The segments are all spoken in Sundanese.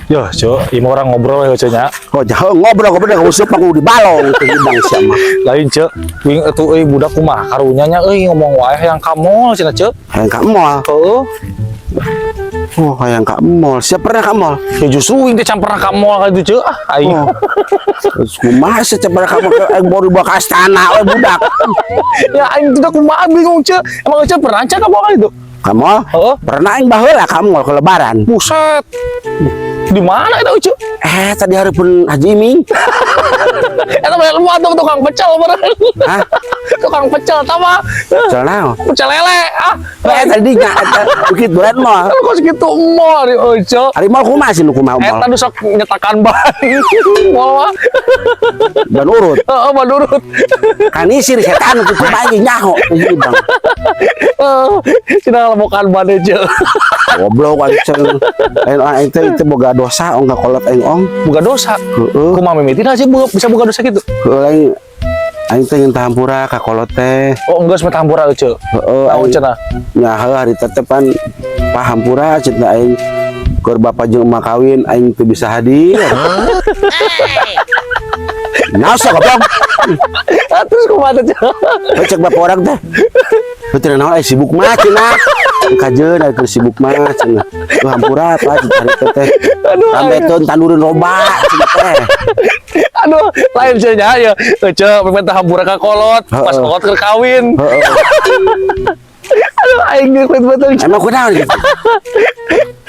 Yo, Cuk, ieu mah urang ngobrol we, Cuk, nya. Oh, jauh ngobrol ngobrol nggak usah paku di balong ke hidang siapa. Lain, Cuk, wing atuh euy budak kumaha karunya nya euy ngomong wae hayang ka mall cenah, Cuk. Hayang ka mall. Heeh. Oh, hayang ka mall. Siapa pernah ka mall? Ya justru wing teh can pernah ka mall ka itu, Cuk. Ah, aing. Oh. Terus kumaha sih pernah ka mall baru dibawa ke astana we budak. Ya aing teh kumaha bingung, Cuk. Emang Cuk pernah can ka mall ka itu? Ka mall? Heeh. Pernah aing baheula ka mall ke lebaran. Buset. Di mana itu, Cuk? Eh, tadi hari pun Haji Iming. Eta mah lemah tuh tukang pecel beureun. Hah? Tukang pecel tama. Pecel naon? Pecel lele. Ah. Eh, tadi nya eta Bukit Bulan mall. Kalau kok segitu mall di Cuk. Ari mall kumaha sih nu kumaha mall? Eta nu sok nyetakan ban. Mall mah. Ban urut. Heeh, ban urut. Kan isir setan ku kumaha aing nyaho teh hidang. Heeh, cenah lebokan ban Cuk. Goblok aing. Aing aing teh itu boga dosa ong ka kolot aing ong. Boga dosa. Heeh. Kumaha mimitina sih bisa boga dosa gitu? Heeh, aing aing teh minta hampura ka kolot teh. Oh, enggak sempat hampura, Cuk. Heeh, Naon aing cenah? Nya heuh hari teh pan pahampura cenah aing keur bapak jeung emak kawin aing teu bisa hadir. Naon sok goblok? Ah, terus kumaha teh, Cuk? Heuh, cek bapak orang teh. Heuh, cenah naon, sibuk mah cenah. Kajeun aya keur sibuk mah cenah. Tuh hampura apa cenah hari teh teh. Aduh, Rambe aing. teu tandureun loba cenah teh. Aduh, lain cenah ya. Cuk, minta hampura ka kolot, pas kolot keur kawin. Heeh. Aduh, aing geus betul. Emang kunaon gitu?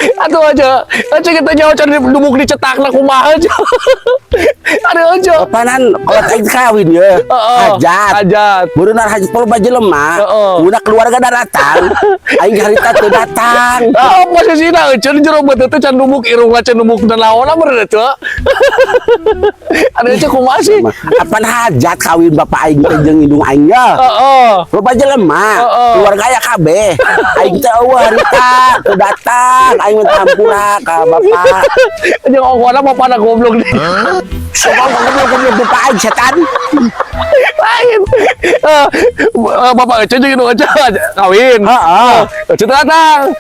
Aduh aja, aja kita nyawa can dubuk dicetak lah kumaha aja. Aduh aja. Panan kolot aing kawin ye. Hajat. Hajat. Beureunan hajat loba jelema. Heeh. Budak keluarga datang. Aing harita teu datang. Ah, posisina euceun di jero beuteung teh can dubuk irungna can dubuk dan laonna meureun teu. Aduh aja kumaha sih? Apan hajat kawin bapak aing teh jeung indung aing ya. Loba jelema, keluarga aya kabeh. Aing teh eueuh harita teu datang. Aing minta hampura ka bapak. Jeung ongkohna bapana goblok nih. Sok goblok-goblok bapak aing setan. Lain. Eh, bapak Ece jeung indung Ece kawin. Heeh. Ece teu datang.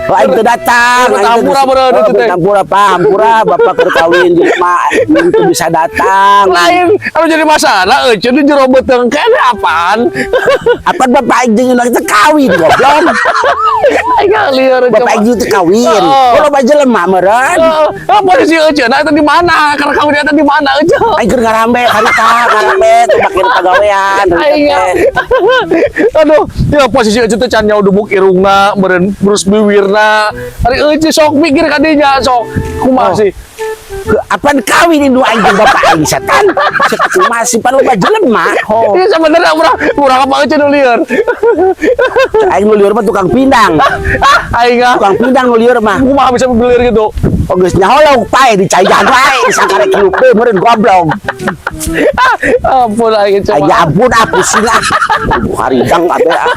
Oh, aing teu datang. Minta hampura meureun Oh, itu teh. minta hampura Pak, hampura bapak keur kawin jeung emak aing teu bisa datang. Lain, anu jadi masalah Ece di jero beuteung keneh apaan? Apan bapak aing jeung indung teh kawin goblok. Aing lieur. Bapak aing teh kawin. Heeh. Oh, loba jelema meureun. Heeh, posisi Ece na eta di mana? Karena kawin eta di mana Ece? Aing keur ngarambe harita, ngarambe teu make pagawean. Aing ya. Aduh, ya posisi Ece teh can nyaho dubuk irungna, meureun terus biwirna. Ari Ece sok mikir ka dinya sok. Kumaha Oh. sih? Apan kawin indung aing jeung bapak aing setan. Kumaha sih pan loba jelema. Oh. Ini sebenarnya urang urang apa Ece nu lieur? Aing nu lieur mah tukang pindang. Ah, aing ah. Tukang pindang nu lieur mah. Kumaha bisa lieur gitu? Oh, geus nyaho lauk paeh dicaian wae sangkare kieu teh meureun goblok. Ah, ampun aing Aing coba. ampun ah pusing ah. Haridang atuh ah.